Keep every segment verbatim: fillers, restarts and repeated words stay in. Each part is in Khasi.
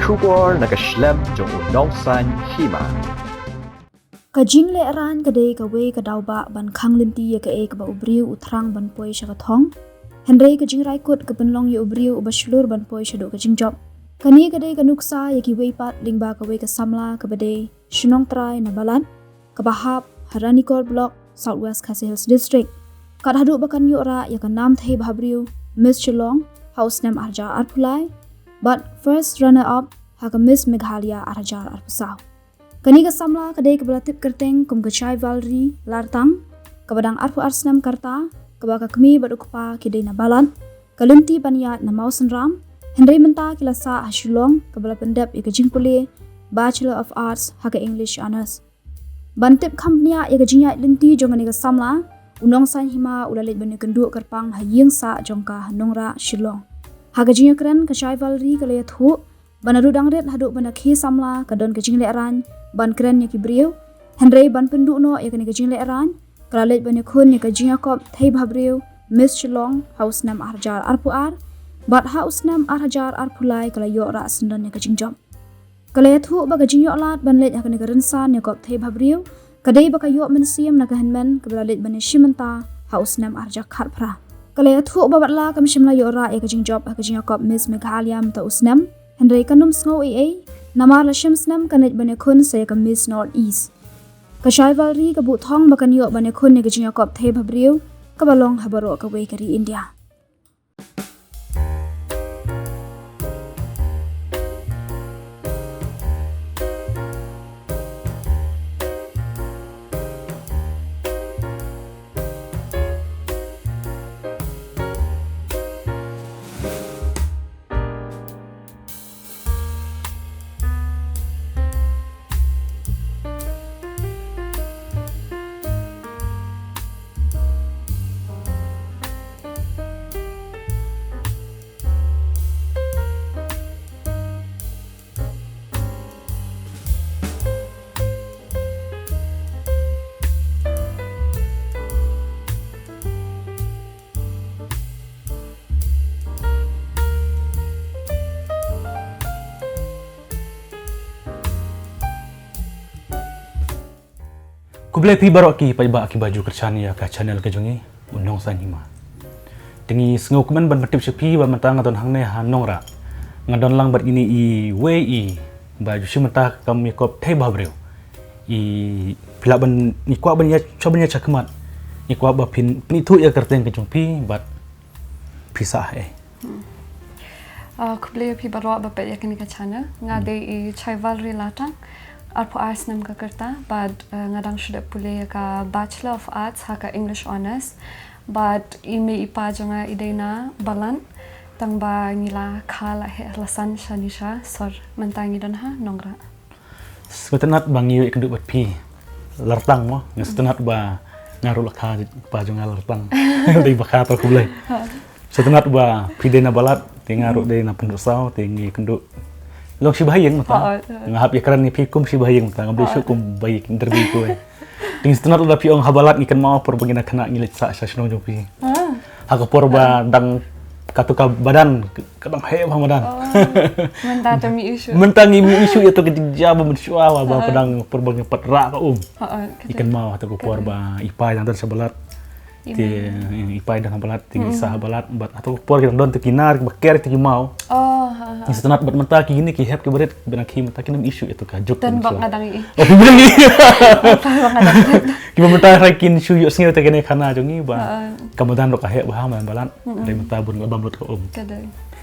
Khubor na ka shlem jong u Nongsaiñ Hima. Ka jinglehrain ka dei kawei ka daw ba ban khang lynti ïa kaei kaba u briew u thrang ban poi sha ka thong. Hynrei ka jingrai kut ka pynlong ïa u briew uba shlur ban poi shaduh ka jingjop. Kane ka dei ka nuksa ïa kiwei pat lyngba kawei ka samla kaba dei shnong trai na Balat, kaba hap ha Ranikor Block, South West Khasi Hills District. Kat haduh ba kan ïoh rah ïa ka nam thei bhabriew Miss Shillong ha u snem arhajar arphew lai bad first runner up ha ka Miss Meghalaya arhajar arphew saw. Kane ka samla ka dei kaba la tip kyrteng kum ka Chaivalry Lartang, kaba dang arphew ar snem ka rta, kaba ka kmie bad u kpa ki dei na Balat, ka lynti ban ïaid na Mawsynram, hynrei mynta ki la sah ha Shillong, kaba la pyndep ïa ka jingpule Bachelor of Arts ha ka English Honours. Ban tip kham bniah ïa ka jingïaid lynti jong kane ka samla, u Nongsaiñ Hima u la leit ban ïakynduh kyrpang ha ïing sah jong ka ha Nongrah, Shillong. Ha ka jingïakren, ka Chaivalry ka la ïathuh ba naduh dang rit haduh ba na khie samla ka don ka jinglehrain ban kren ïa ki briew, hynrei ban pynduh noh ïa kane ka jinglehrain, ka la leit ban ïakhun ïa ka jingïakop thei bhabriew Miss Shillong ha u snem arhajar arphew ar bad ha u snem arhajar arphew lai ka la ïoh rah syndon ïa ka jingjop. Ka la ïathuh ba ka jingïoh lad ban leit ha kane ka rynsan ïakop thei bhabriew ka dei ba ka ïoh mynsiem na ka hynmen kaba la leit ban ïashim bynta ha u snem arhajar khatphra. Ka la ïathuh ba watla kam shym la ïoh rah ïa ka jingjop ha ka jingïakop Miss Meghalaya mynta u snem, hynrei kan ym sngew ei ei, namar la shim snem kan leit ban ïakhun sa ïa ka Miss North East. Ka Chaivalry ka buh thong ba kan ïoh ban ïakhun ïa ka jingïakop thei bhabriew kaba long ha baroh kawei ka ri India. Khublei phi baroh ki paidbah kiba ju kyrshan ïa ka channel ka jong ngi, u Nongsaiñ Hima. Te ngi sngewkmen ban pyntip sha phi ba mynta nga don hangne ha Nongrah. Nga don lang bad ine iwei i ba ju shim bynta ha ka kam ïakop thei bhabriew. I phi lah ban, ngi kwah ban ïa, shuwa ban ïa shakhmat, ngi kwah ba phin, phin ithuh ïa ka kyrteng ka jong phi bad phi sah haei. Ah, khublei phi baroh ba peit ïa kane ka channel. Nga dei i Chaivalry Lartang, arphew ar snem ka rta, bad, eh, nga dang shu dep pule ïa ka Bachelor of Arts ha ka English Honours. Bad i mei i pa jong nga i dei na Balat, tang ba ngi la kha la heh la san shane sha sor, mynta ngi don ha Nongrah. Sngewtynnat ba ngi ïakynduh bad phi. Lartang mo, nga sngewtynnat ba nga ruh la kha pa jong nga Lartang. Dei ba kha to, khublei. Sngewtynnat ba phi dei na Balat, te nga ruh dei na Pyndohsaw, te ngi ïakynduh. Long shi bahaïing mynta. Nga hap ïakren ïa phi kum shi bahaïing mynta, ngam dei shuh kum bahaïing derby ko eh. Te ngi sngewtynnat lada phi ong ha Balat ngi kynmaw por ba ngi na khynnah ngi leit sah sha shnong jong phi. Ha ka por ba dang katu ka madan, ka dang heh bha madan. Mynta te mih shuh. Mynta ngi mih shuh ïa tu ka jingjia ba mynshuwa ba, ba dang por ba ngi pat rah ka um. Ngi kynmaw ha tu ka por ba i pa dang don sha Balat. Te i pa dang ha Balat, te ngi sah ha Balat, bad ha tu ka por ki dang don tu ki nar, ba ker tu ki maw. Ngi sngewtynnat bad mynta kine ki hep ki barit ba na ki mynta kin ym ïohi ïa tu ka juk. Tang ba nga dang ïohi. Kiba mynta hynrei kin shu ïohsngew ïa kane ka khana jong ngi ba ka madan ruh ka heh bha ha Balat. Hynrei mynta bun nga bam lut ka um.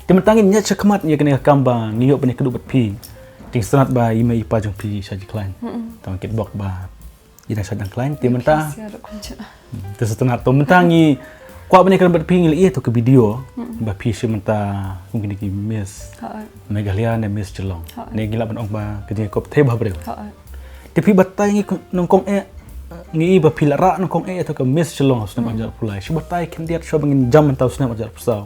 Te mynta ngin ïaid shakhmat ïa kane ka kam ba ngi ïoh ban ïakynduh bad phi. Te ngi sngewtynnat ba i mei i pa jong phi shah jingkhlaiñ. Tang kit bok ba ina shah jingkhlaiñ te mynta. Te sngewtynnat, to mynta ngi kwah ban ïakren bad phi, ngi la ïohi tu ka video ba phi shim bynta kum kine ki Miss Meghalaya ne Miss Shillong. Ne ngi lah ban ong ba ka jingïakop thei bhabriew. Te phi batai ngi nyngkong eh, ngi ïohi ba phi la rah nyngkong eh ïa tu ka Miss Shillong ha u snem arhajar arphew lai. Shu batai khyndiat shuwa ba ngin jam mynta u snem arhajar arphew saw.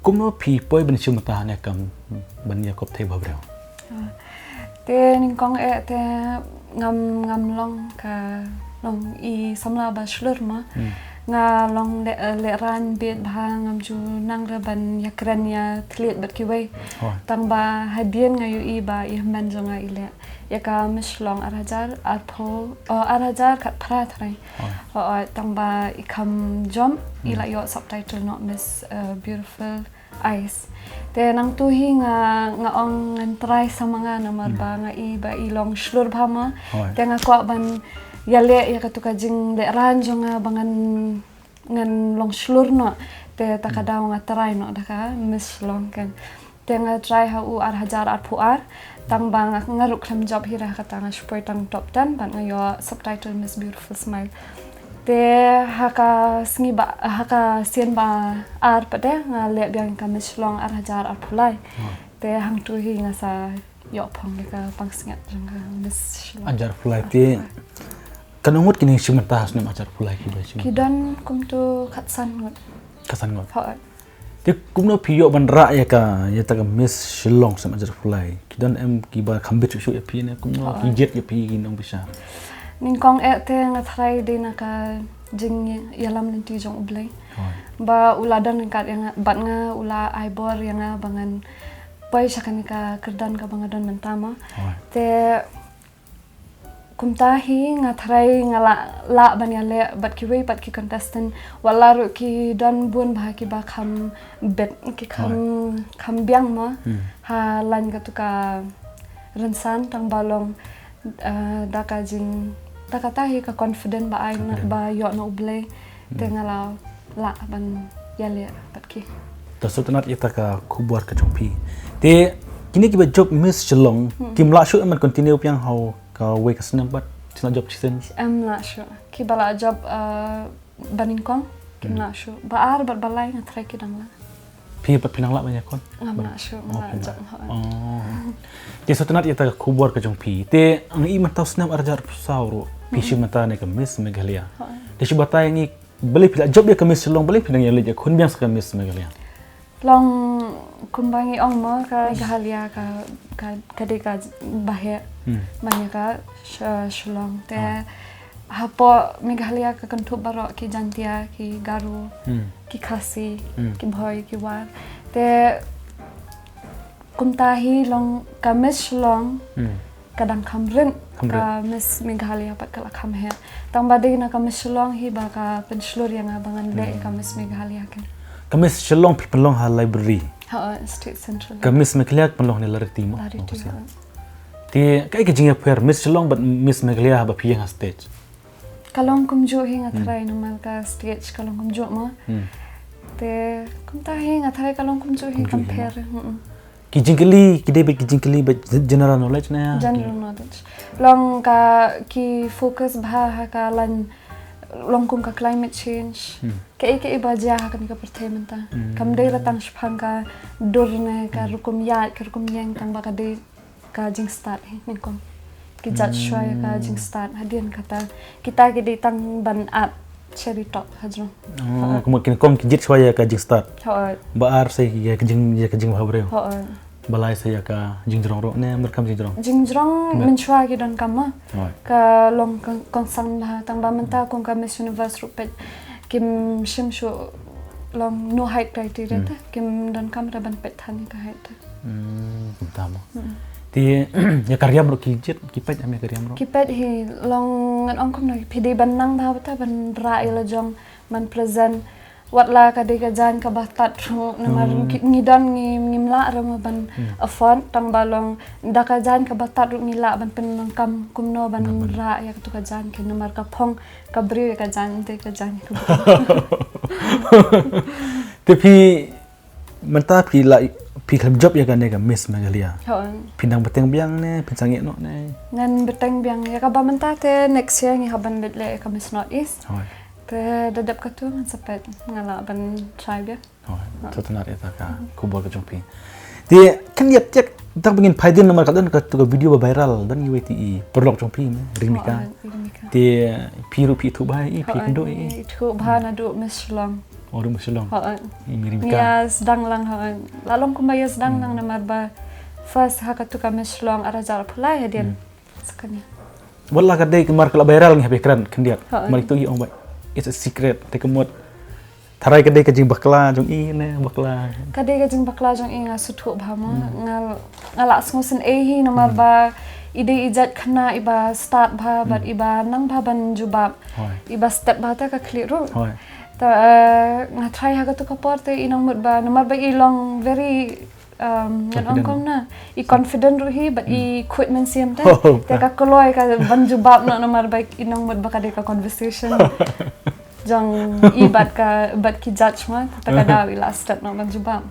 Kumno phi poi ban shim bynta ha kane ka kam ban ïakop thei bhabriew? Te nyngkong eh te ngam, ngam long ka, long i samla ba shlur mo. Nga long leh, eh, lehrain bit bha, ngam ju nang re ban ïakren ïathylliej bad kiwei. Hooid. Tang ba hadien nga ïohi ba i hynmen jong nga i leh ïa ka Miss Shillong ar hajar arphew, oh, ar hajar khatphra trai. Hooid. Hooid, tang ba i kham jop, i Hmm. la ïoh subtitle noh Miss, eh, Beautiful Eyes. Te nangtu hi nga, nga ong ngan try sa ma nga namar Hmm. ba nga i ba i long shlur bha ma. Hooid. Te nga kwah ban ïaleh ïa katu ka jinglehrain jong nga ba ngan, ngan long shlur noh. Te ta ka Hmm. daw nga try noh da ka Miss Shillong kan. Te nga try ha u ar hajar arphew ar. Tang ba nga, nga ruh khlem jop hi re ha kata, nga shu poi tang top ten bad nga ïoh subtitle Miss Beautiful Smile. Te ha ka sngi ba, ha ka sien ba ar pat de nga leh biang ka Miss Shillong ar hajar arphew lai. Hmm. Te hangtu hi nga sa ïoh phong ïa ka pansngiat jong ka Miss Shillong. Ar hajar arphew lai te. Katno ngut ki ïeng shim mynta ha u snem ar hajar arphew lai kiba shim? Ki don kumtu khatsan ngut. Khatsan ngut. Hooid. Te kumno phi ïoh ban rah ïa ka, ïa ta ka Miss Shillong snem ar hajar arphew lai? Ki don em kiba kham bit shuh shuh ïa phi ne kumno Hooid. Ki jied ïa phi ki nongbishar? Nyngkong eh te nga tharai dei na ka jingïalam lynti jong U Blei. Hooid. Ba u la don ryngkat ïa nga, bad nga u la ai bor ïa nga ba ngan poi sha kane ka kyrdan kaba nga don mynta ma. Hooid. Te kumta hi nga tharai nga lah, lah ban ïaleh bad kiwei pat ki contestant, wat la ruh ki don bun bha kiba kham bit, ki kham, Hooid. kham biang ma. Hmm. Ha laiñ katu ka rynsan, tang ba long, eh, da ka jing, da kata hi ka confident ba ai na, Confident. ba ïoh na U Blei. Te Hmm. nga la lah ban ïaleh bad ki. Te sngewtynnat ïa ta ka khubor ka jong phi. Te kine kiba jop Miss Shillong, Hmm. kim lah shuh em ban continue biang ha kawei ka snem bad shu lah jop shisien? Em lah shuh. Kiba lah jop, eh, ba nyngkong, kim Hmm. lah shuh. Ba ar bad ba lai nga tharai ki dang lah. Phi pat phi nang lah ban ïakhun? Ngam lah shuh, ngam Oh, lah phi jop, nang. Hooid. Oh. Te sngewtynnat ïa ta ka khubor ka jong phi. Te nga i mynta u snem ar hajar arphew saw ruh phi Hmm. shim mynta ne ka Miss Meghalaya. Hooid. Te shu batai ngi balei phi la jop ïa ka Miss Shillong, balei phi dang ïaleit ïakhun biang sa ka Miss Meghalaya? Long kumba ngi ong mo ka Meghalaya ka, ka, ka dei ka baheh Hmm. ban ïa ka Sh-, Shillong. Te Ah. hapoh Meghalaya ka kynthup baroh ki Jaintia, ki Garo, Hmm. ki Khasi, Hmm. ki Bhoi, ki War. Te kumta hi long ka Miss Shillong Hmm. ka dang kham rit, Kham rit. ka Miss Meghalaya pat ka la kham heh. Tang ba dei na ka Miss Shillong hi ba ka pynshlur ïa nga ba ngan leh ïa ka Hmm. Miss Meghalaya kan. Ka Miss Shillong phi pynlong ha library? Ha, State Central. Ka Miss Meghalaya pynlong ha Lariti mo? Lariti, Mo ka ha. Te kaei ka jingïapher Miss Shillong bad Miss Meghalaya haba phi ïeng ha stage? Ka long kumjuh hi nga Hmm. tharai namar ka stage ka long kumjuh mo. Hmm. Te kumta hi nga tharai ka long kumjuh hi Kumjuh hi compare. mo. Mm-mm. Ki jingkylli, ki dei beit ki jingkylli beit general knowledge ne? General knowledge. Long ka ki focus bha ha ka laiñ long kum ka climate change. Hmm. Kaei kaei ba jia ha kane ka pyrthei mynta. Hmm. Kam dei la tang shaphang ka dur ne ka Hmm. rukom ïaid, ka rukom ïeng tang ba ka dei ka jingstad hi nyngkong. Ki judge Hmm. shuwa ïa ka jingstad hadien kata. Kita ki dei tang ban add cherry top hajrong. Oh, Ha. kumta ki nyngkong ki jied shuwa ïa ka jingstad. Hooid. Ba ar sa ïa ka jing, ïa ka jingbha briew. Hooid. Ba lai sa ïa ka jingjrong ruh ne, myrkham jingjrong. Jingjrong Myrkham. mynshuwa ki donkam ma. Hooid. Ka long kong, kongsan bha tang ba mynta kum ka Miss Universe ruh peit kim shim shuh long no height criteria Hmm. te. Kim donkam re ban peit than ïa ka height te. Hmm, kumta mo. Hmm. Te ïa ka riam ruh ki jied, ki peit em ïa ka riam ruh? Ki peit hi long ngan ong kumno phi dei ban nang bha bata ban rah ïa la jong ban present. Wat la ka dei ka jaiñ kaba tad ruh namar Hmm. ki, ngi don ngi, ngim lah re mo ban Hmm. afford tang ba long da ka jaiñ kaba tad ruh ngi lah ban pyndonkam kumno ban Ban, ban. rah ïa katu ka jaiñ ki namar ka phong ka briew ïa ka jaiñ te ka jaiñ ka briew. Te phi mynta phi la phi khlem jop ïa kane ka Miss Meghalaya. Hooid. Phi nang bteng biang ne, phi sangeh noh ne? Ngan bteng biang ïa kaba mynta te next year ngi hap ban leit leh ïa ka Miss North East. Hooid. Te da dep katu ngan sa peit nga lah ban try biang. Hooid. Hooid. Sngewtynnat ïa ta ka khubor ka jong phi. Te khyndiat tiak tang ba ngin phai dien namar ka don katu ka video ba viral don ngi wei ti i paralok jong phi me Rimika. Hooid, Rimika. Te phi ruh phi ithuh bha i phi Hooid, kynduh i. Ithuh bha naduh Miss Shillong. Oh, ruh Miss Shillong. Hooid. I mi Rimika. Ngi ïa sdang lang hooid. La long kumba ïa sdang Hmm. lang namar ba first ha katu ka Miss Shillong ar hajar arphew lai hadien. Hmm. Sa kane. Wat la ka dei kumar ka la viral ngi hap ïakren khyndiat. Hooid. Mar itu i ong bai. it's a secret, te ka mut tharai ka dei ka jingbakla jong i ne bakla. Ka dei ka jingbakla jong i, nga sngewthuh bha mo. Nga, nga lah sngewsynei hi namar ba i dei i jait khynnah iba stad bha bad iba nang bha ban jubab. Hooid. Iba step bha te ka khlieh ruh. Hooid. Ta, eh, nga try ha katu ka por te i nang mut ba namar ba i long very, um, ngan ong kum na, i confident ruh hi bad i khuid mynsiem te. Oh. Te ka kloi ka ban jubab noh namar ba i nang mut ba ka dei ka conversation jong i bad ka, bad ki judge mo, te ka daw i la step noh ban jubab.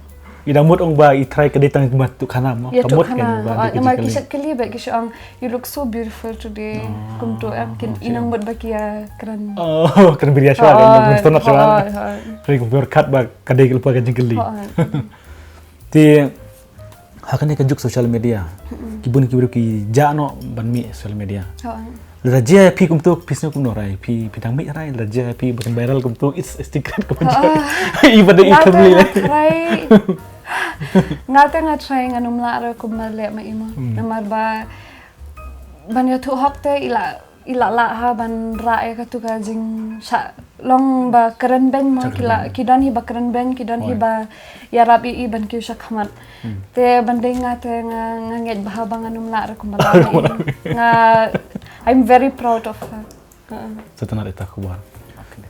I dang mut ong ba i try ka dei tang ba tuh khana mo. Ïa, ka tuh mut khana. Namar ki shu kylli bad ki shu ong, "You look so beautiful today." Kumtu em, kin i nang mut ba ki ïa kren. Oh, kren biria shuwa kan, kren stonat shuwa. Hooid, hooid. Kren kumtu kat ba ka dei ka lypa ka jingkylli. Hooid. Te ha kane ka juk social media, ki bun ki briew ki jah noh ban mih social media. Lada jia phi kumtu, phi sngew kumno, rai phi, phi dang mih rai, lada jia phi ba kan viral kumtu, it's a secret kumtu. I ba dei i family. Nga te nga try, ngan ym lah re kumba leh ma i mo. Namar ba ban ïathuh hok te i la, i la lah ha ban rah ïa katu ka jingshah long ba kren beiñ mo. Ki don hi ba kren beiñ, ki don hi ba ïarap ïa i ban kiew shakhmat. Te ban dei nga te nga, nga ngeit bha ba ngan ym lah re kumba la. Nga, I'm very proud of her. Sngewtynnat ïa kata ka khubor.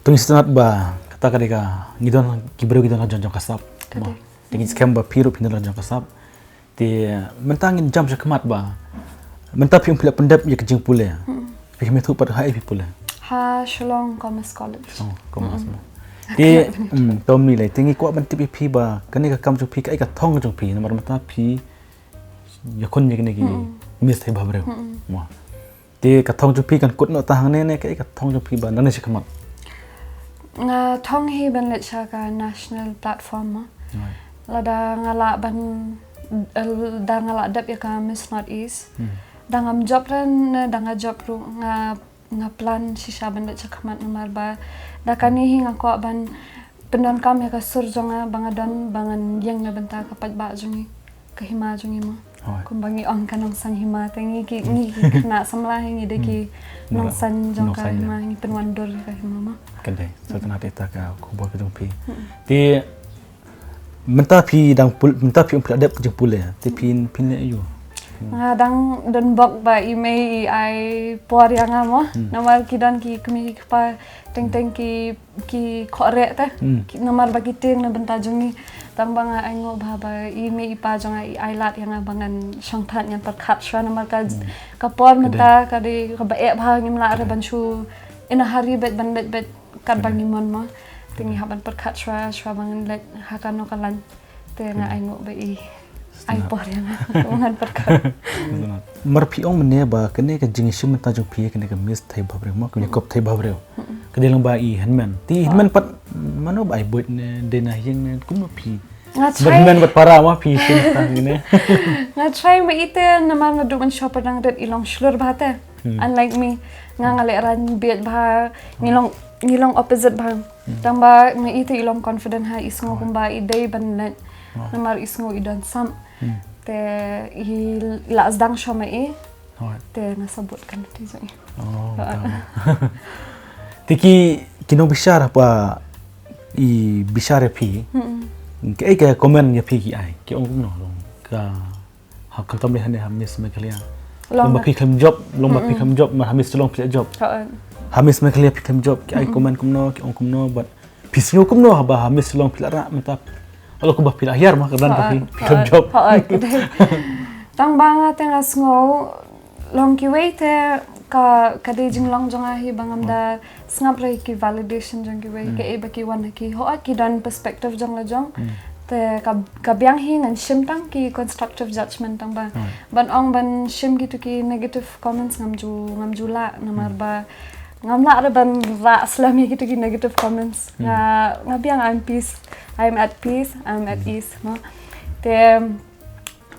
Te ngi sngewtynnat ba kata ka dei ka, ngi don ki briew ki don la jong jong ka sap. Te ngi skhem ba phi ruh phi don la jong ka sap. Te mynta ngin jam shakhmat ba mynta phi ym phi la pyndep ïa ka jingpule. Phi ïathuh pat ha ei phi pule? Ha Shillong Commerce College. Oh, Commerce mo. Te, mm, to mi lei, te ngi kwah ban tip ïa phi ba kane ka kam jong phi, kaei ka thong jong phi, namar mynta phi ïakhun ïa kine ki Miss Thei Bhabriew. Mo. Te ka thong jong phi kan kut noh tang hangne ne, kaei ka thong jong phi ba nangne shakhmat? Nga thong hi ban leit sha ka national platform mo. Lada nga lah ban, eh, da nga lah dep ïa ka Miss North East. Da ngam jop ren, da nga jop ruh, nga, nga plan shisha ban leit shakhmat namar ba da kane hi nga kwah ban pyndonkam ïa ka sur jong nga ba nga don ba ngan ïeng na bynta ka paidbah jong ngi, ka hima jong ngi mo. Kumba ngi ong ka nongsaiñ hima, te ngi ki, ngi ki khynnah samla hi ngi dei ki nongsaiñ jong ka hima, ngi pynwandur ïa ka hima mo. Ka dei, sngewtynnat ïa kata ka khubor ka jong phi. Te mynta phi dang pul-, mynta phi ym phi la dep jingpule, te phin, phin leh aïu? Nga dang don bok ba i mei i ai por ïa nga mo. Namar ki don ki kmie ki kpa teng teng ki, ki khohreh te. Namar ba ki tieng na bynta jong ngi. Tang ba nga ainguh bha ba i mei i pa jong nga i ai lad ïa nga ba ngan shongthait, ngan pyrkhat shuwa namar ka, ka por mynta ka dei kaba eh bha, ngim lah re ban shu in a hurry beit ban leit beit katba ngi mon mo. Te ngi hap ban pyrkhat shuwa, shuwa ba ngan leit ha kano ka lain. Te nga ainguh ba i ai por ïa nga, ngan pyrkhat. Mar phi ong mynne ba kane ka jingshim mynta jong phi, kane ka Miss Thei Bhabriew mo, kane ka Thei Bhabriew, ka dei lang ba i hynmen. Te i hynmen pat mano ba ai buit ne, dei na ïing ne, kumno phi? Nga try. Hynmen bad para mo phi shim mynta ne. Nga try ma i te namar naduh mynshuwa pat dang rit i long shlur bha te. Unlike me, nga, nga lehraiñ bieit bha, ngi long, ngi long opposite bha. Tang ba ma i te i long confident ha, i sngew kumba i dei ban leit. Namar i sngew i don sam. Te i la sdang shuwa ma i. Te nga sabut kan ti jong i. Oh, te ki, ki nongbishar haba i bishar ïa phi, kaei ka comment ïa phi ki ai, ki ong kumno long ka Ha, khamtam lei hangne ha Miss Meghalaya. Long ba phi khlem jop, long ba phi khlem jop, mar ha Miss Shillong phi la jop. Ha Miss Meghalaya phi khlem jop, ki ai comment kumno, ki ong kumno, bad phi sngew kumno haba ha Miss Shillong phi la rah mynta. Alo, kumba phi la hiar ma ka brand ka phi, phi khlem jop. Tang ba nga te nga sngew long kiwei te ka, ka dei jinglong jong nga hi ba ngam da sngap re ki validation jong kiwei, kaei ba ki wan ha ki, ho, ki don perspective jong la jong. Te ka, ka biang hi ngan shim tang ki constructive judgment tang ba. Ban ong ban shim kitu ki negative comments ngam ju, ngam ju lah namar ba ngam lah re ban rah slem ïa kitu ki negative comments. Nga, nga biang, I'm peace, I'm at peace, I'm at ease, no. Te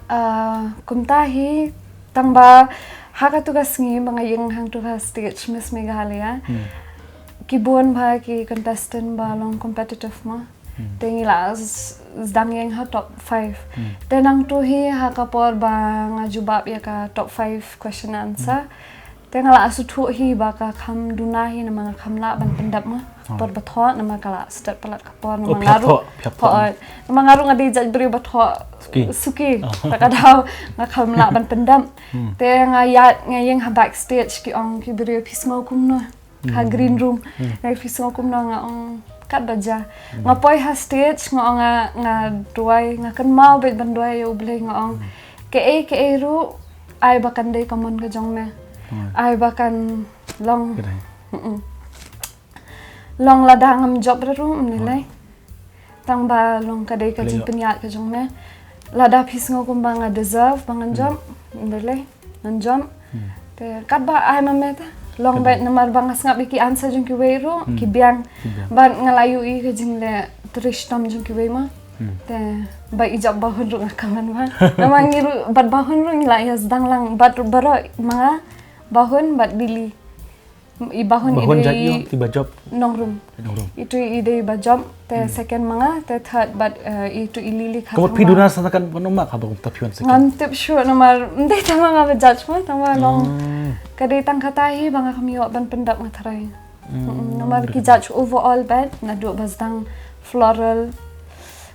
Ah, kumta hi, tang ba ha katu ka sngi ba nga ïeng hangtu ha stage Miss Meghalaya. Ki bun bha ki contestant ba long competitive ma. Te ngi la s-, sdang ïeng ha top five. Te nangtu hi ha ka por ba nga jubab ïa ka top five question answer. Te nga la sngewthuh hi ba ka kham duna hi namar nga kham lah ban pyndep ma. Por ba thoh, namar ka la stet palat ka por, namar nga ruh. Namar nga ruh nga dei jait briew ba thoh suki. Suki. Te ka daw nga kham lah ban pyndep. Te nga ïaid nga ïeng ha backstage, ki ong ki briew, phi sngew kumno ha green room. Nga, phi sngew kumno? Nga ong katba jia. Nga poi ha stage, nga ong nga, nga duwai, nga kynmaw beit ban duwai ïa U Blei, nga ong, kaei kaei ruh, ai ba kan dei ka mon ka jong me. Ai ba kan long. Long lada ngam jop ruh, ym lei lei. Tang ba long ka dei ka jingpynïaid ka jong me. Lada phi sngew kumba nga deserve ba ngan jop, ym lei lei, ngan jop. Te katba ai ma me te long beit, namar ba nga sngap ïa ki answer jong kiwei ruh ki biang. Bad nga la ïohi ka jingleh trei shitom jong kiwei ma. Te ba i jop Bahun ruh nga kmen ba. Namar ngi ruh bad Bahun ruh ngi la ïa sdang lang, bad baroh ma nga, Bahun bad Lily. I Bahun i dei nongrum. Itu i dei ba jop, te second ma nga, te third bad itu i Lily. Ka mut phi duna sa kan ba noma ka ba kumta phi wan second. Ngam tip shuh namar ym dei tang ma nga ba judge ma, tang ba long ka dei tang kata hi ba nga kham ïoh ban pyndep, nga tharai. Namar ki judge overall bad, naduh ba sdang floral.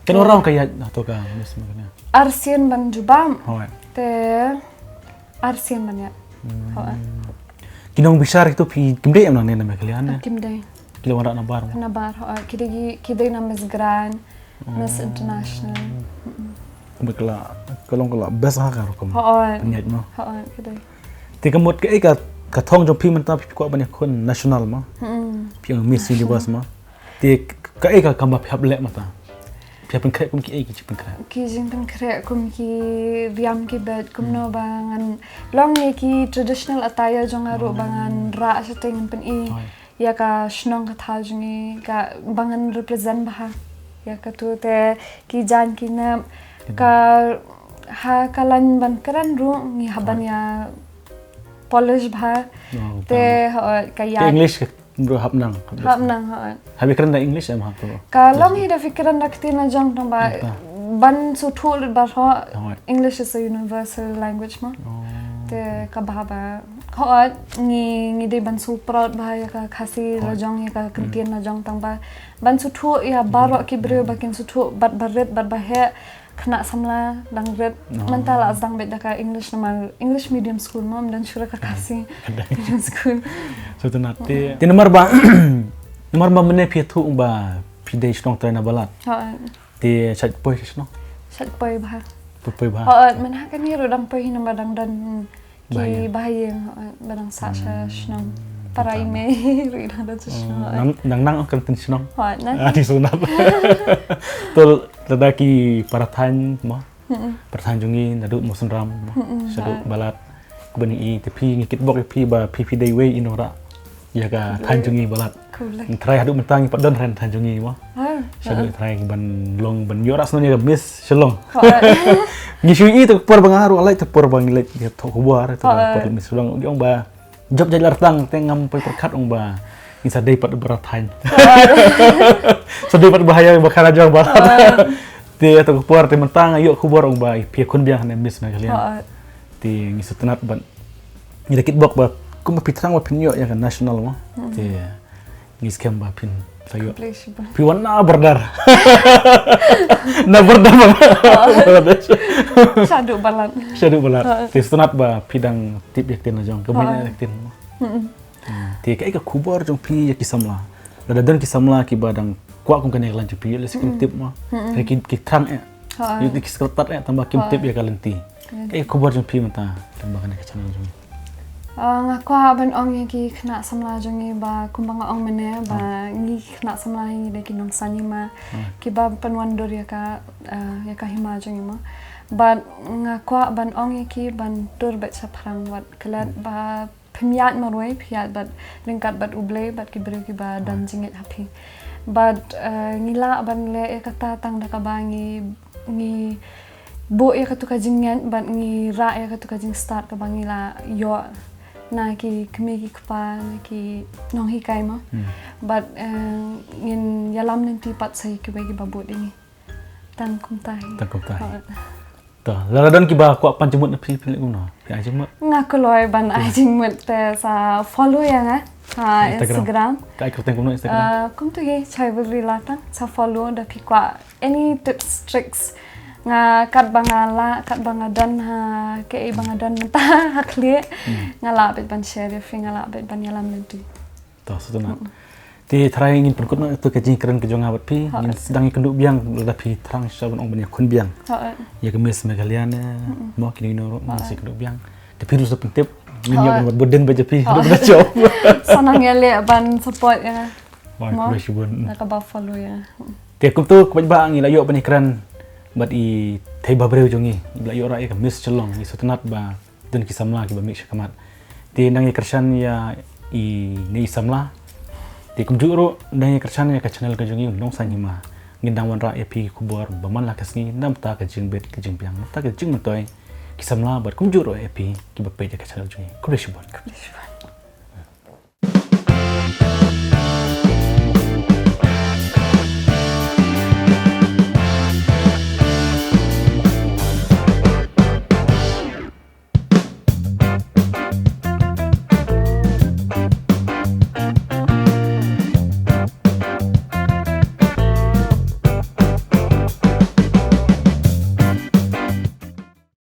Katno round ka ïaid na to ka Miss Meghalaya? Arsien ban jubab. Te arsien ban ïaid. Ki nongbishar kito phi kim dei em nangne na Meghalaya ne? Kim dei. Ki la wanrah nabar mo? Nabar, hooid. Ki dei, ki dei na Miss Grand, Miss International. Kumba ka la, ka long ka la best ha ka rukom pynïaid mo? Hooid, ki dei. Te ka mut kaei ka, ka thong jong phi mynta, phi kwah ban ïakhun national mo? Phi ong Miss Universe mo? Te kaei ka kam ba phi hap leh mynta? Phi hap pynkhreh kum kiei ki jingpynkhreh? Ki jingpynkhreh kum ki riam ki beit, kumno ba ngan long ïa ki traditional attire jong nga ruh ba ngan rah shatei, ngan pyni ïa ka shnong ka thaw jong ngi, ka ba ngan represent bha ïa katu. Te ki jaiñ ki nep, ka ha ka lain ban kren ruh ngi hap ban ïa polish bha. Te hooid, ka ïa English ka Bro, hap nang. Hap nang, ha. Hap ïakren da English em hap to? Ka long hi da phi kren da ka ktien la jong tang ba ban sngewthuh lut baroh. English is a universal language mo. Te kaba, ba hooid ngi, ngi dei ban sngewproud bha ïa ka Khasi la jong, ïa ka ktien la jong, tang ba ban sngewthuh ïa baroh ki briew, ba kin sngewthuh bad ba rit bad ba heh. Khynnah samla dang rit. Mynta la sdang beit da ka English namar English medium school mo, ym don shuh ka Khasi medium school. Sngewtynnat te. Te namar ba, namar ba mynne phi ïathuh ba phi dei shnong trai na Balat. Te shait poi sha shnong? Shait poi bha. Poi, poi bha. Hooid, mynta kane ruh dang poi hi namar dang don ki bahaïing, hooid, ba dang sah sha shnong. Para i mei ruh dang don sha shnong, hooid. Nang, nang ong ka ktien shnong. Hooid, nang. Ah, te sngewtynnat. To lada ki para thaiñ mo. Para thaiñ jong ngi naduh Mawsynram mo, shaduh Balat, kiba ngi, te phi, ngi kitbok ïa phi ba phi, phi dei wei i nongrah ïa ka thaiñ jong ngi Balat. Ngi trai haduh mynta ngi pat don trai na thaiñ jong ngi mo. Shaduh ngi trai ban long, ban ïoh rah shnong ïa ka Miss Shillong. Ngi shu i te ka por ba nga ruh leit, te por ba ngi leit ïathoh khubor, te ka por Miss Shillong, ngi ong ba jop jait la rtang, te ngam poi pyrkhat, ong ba ngin sa dei pat bara thaiñ. Sa dei pat ba haïa ba khana jong Balat. Te to ka por te mynta nga ïoh khubor, ong ba phi ïakhun biang hane Miss Meghalaya. Te ngi sngewtynnat bad ngi da kitbok ba kumba phi thrang ba phin ïoh ïa ka national mo. Te ngi skhem ba phin sa ïoh. Phi wan na border. Na border ba. Shaduh Balat. Shaduh Balat. Te sngewtynnat ba phi dang tip ïa ka ktien la jong, ka mut ïa ka ktien mo. Te kaei ka khubor jong phi ïa ki samla? Lada don ki samla kiba dang kwah kum kane ka line jong phi, lehse kim tip mo. Ki, ki thrang eh. Ki, ki skhem eh tang ba kim tip ïa ka lynti. Kaei ka khubor jong phi mynta tang ba kane ka channel jong phi? Ah, nga kwah ban ong ïa ki khynnah samla jong ngi ba kumba nga ong mynne ba ngi khynnah samla ngi dei ki nongsaiñ hima kiba pynwandur ïa ka, ah, ïa ka hima jong ngi mo. Bad nga kwah ban ong ïa ki ban tur beit shaphrang, wat klet ba phim ïaid marwei, phi ïaid bad ryngkat bad U Blei bad ki briew kiba don jingngeit ha phi. Bad, eh, ngi lah ban leh ïa kata tang da kaba ngi, ngi buh ïa katu ka jingngeit bad ngi rah ïa katu ka jingstad kaba ngi la ïoh na ki kmie ki kpa, na ki nonghikai mo. Bad, eh, ngin ïalam lynti pat sa ïa kiwei kiba bud ïa ngi. Tang kumta hi. Tang kumta hi. To, lada don kiba kwah pan jingmut na phi, phi leh kumno? Phi ai jingmut? Nga kloi ban ai jingmut te sa follow ïa nga ha Instagram. Instagram. Ka ai kyrteng kumno Instagram? Ah, kumtu hi Chaiwilri Latang, sa follow da phi kwah any tips, tricks. Nga katba nga lah, katba nga don ha, kaei ba nga don mynta ha khlieh. Nga lah beit ban share ïa phi, nga lah beit ban ïalam lynti. To, sngewtynnat. Te trai ngin pynkut noh ïa ka jingkren ka jong nga bad phi, ngin sdang ïakynduh biang lada phi thrang sha ban ong ban ïakhun biang. Hooid. Ïa ka Miss Meghalaya ne, mo kine kine ruh ngin sa ïakynduh biang. Te phi ruh sa pyntip, ngin ïoh ban bud dien bad ïa phi, ruh ban jop. Sa nang ïaleh ban support ïa nga. Oi, khublei shibun. Na kaba follow ïa nga. Te kumtu kaba ngi la ïoh ban ïakren bad i Thei Bah Briew jong ngi, la ïoh rah ïa ka Miss Shillong, ngi sngewtynnat ba don ki samla kiba mih sha khmat. Te nang ïa kyrshan ïa i ne i samla. Te kumjuh ruh nang ïa kyrshan ïa ka channel ka jong ngi Nongsaiñ Hima. Ngin dang wanrah ïa phi ki khubor ba man la ka sngi na bynta ka jingbit ka jingbiang, na bynta ka jingmyntoi ki samla bad kumjuh ruh ïa phi kiba peit ïa ka channel jong ngi. Khublei shibun. Khublei shibun.